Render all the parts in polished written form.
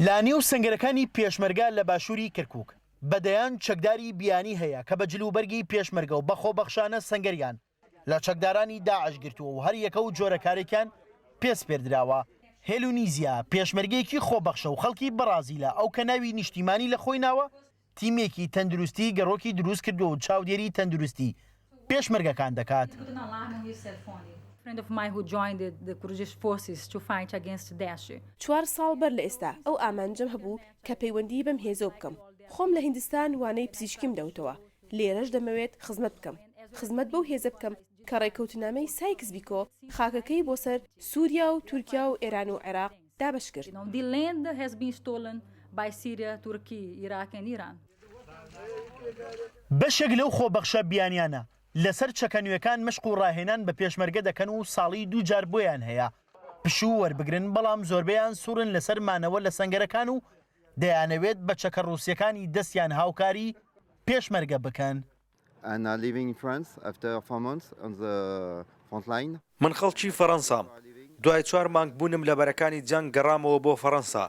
لە نێو سەنگەرەکانی پێشمەرگە لە باشووری کەرکووک، بە دەیان چەکداری بیانی هەیە کە بە جلوبەرگی پێشمەرگە و بە خۆبەخشانە سەنگەریان لە چەکدارانی داعش گرتووە و هەریەکە و جۆرە کارێکیان پێ سپێردراوە. هێلونیزیا، پێشمەرگەیەکی خۆبەخشە و خەڵکی بەڕازیلە، ئەو کە ناوی نیشتیمانی لە خۆی ناوە، تیمێکی تەندروستی گەڕۆکی دروست کردووە و چاودێری تەندروستی پێشمەرگەکان دەکات. چوار ساڵ بەر لە ئێستا ئەو ئامانجەم هەبوو کە پەیوەندی بەم هێزەوە بکەم، خۆم لە هیندستان وانەی پزیشکیم دەوتەوە، لێرەش دەمەوێت خزمەت بکەم، خزمەت بەو هێزە بکەم کە ڕێککەوتنامەی سایکس بیکۆ خاکەکەی بۆ سەر سوریا و تورکیا و ئێران و عێراق دابەش کرد. بەشێک لەو خۆبەخشە بیانیانە لەسەر چەکە نوێکان مەشق و ڕاهێنان بە پێشمەرگە دەکەن و ساڵی دووجار بۆیان هەیە پشوو وەربگرن، بەڵام زۆربەیان سوورن لەسەر مانەوە لە سەنگەرەکان و دەیانەوێت بە چەکە ڕووسییەکانی دەستیان هاوکاری پێشمەرگە بکەن. من خەڵکی فەرەنسام، دوای چوار مانگ بوونم لە بەرەکانی جەنگ گەڕامەوە بۆ فەرەنسا،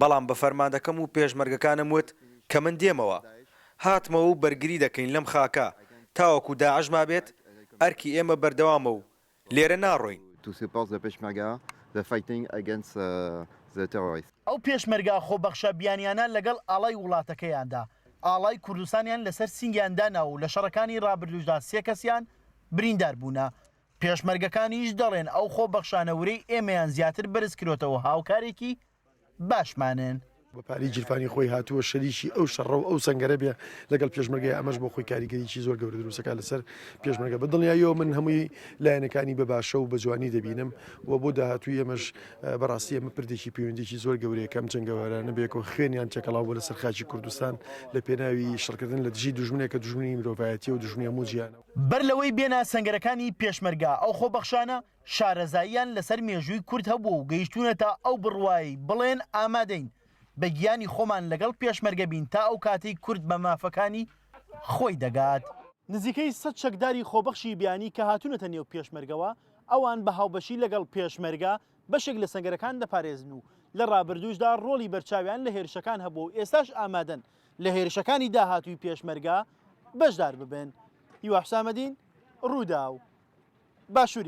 بەڵام بە فەرماندەکەم و پێشمەرگەکانم وت کە من دێمەوە. هاتمەوە و بەرگری دەکەین لەم خاکە، تاوەکو داعش مابێت، ئەرکی ئێمە بەردەوامە و لێرە ناڕۆین. ئەو پێشمەرگە خۆبەخشە بیانیانە لەگەڵ ئاڵای وڵاتەکەیاندا، ئاڵای کوردستانیان لەسەر سینگیان دانا و لە شەڕەکانی رابردووشدا سێ کەسیان بریندار بوونە. پێشمەرگەکانیش دەڵێن ئەو خۆبەخشانە ورەی ئێمەیان زیاتر بەرزکرۆتەوە هاوکارێکی باشمانن. بە پارەی گیرفانی خۆی هاتووە شەریکی ئەو شەڕە و ئەو سەنگەرە بێ لەگەڵ پێشمەرگەی ئەمەش بۆ خۆی کاریگەریی زۆر گەورە دروست دەکات لەسەر پێشمەرگە بە دڵنیاییەوە من هەمووی لایەنەکانی بە باشە و بە جوانی دەبینم و بۆ داهاتووی ئێمەش بەڕاستی ئەمە پردێکی پەیوەندیی زۆر گەورەیە کە ئەم جەنگەوەرانە بەیەکەوە خوێنیان تێکەڵاو بووە لەسەر خاکی کوردستان لە پێناوی شەڕکردن لە دژی دوژمنێک کە دوژمنی مرۆڤایەتیە و دوژمنی هەموو جیهانە. بەر لەوەی بێنە سەنگەرەکانی پێشمەرگە ئەو خۆبەخشانە شارەزاییان لەسەر مێژووی کورد هەبووە و گەیشتوونەتە ئەو بڕوایەی بڵێن ئامادەین بە گیانی خۆمان لەگەڵ پێشمەرگە بین تا ئەو کاتەی کورد بە مافەکانی خۆی دەگات. نزیکەی سەد چەکداری خۆبەخشی بیانی کە هاتوونەتە نێو پێشمەرگەوە، ئەوان بە هاوبەشی لەگەڵ پێشمەرگە بەشێک لە سەنگەرەکان دەپارێزن و لە ڕابردووشدا ڕۆڵی بەرچاویان لە هێرشەکان هەبووە و ئێستاش ئامادەن لە هێرشەکانی داهاتووی پێشمەرگە بەشدار ببن. هیوا حوسامەدین، رووداو، باشووری.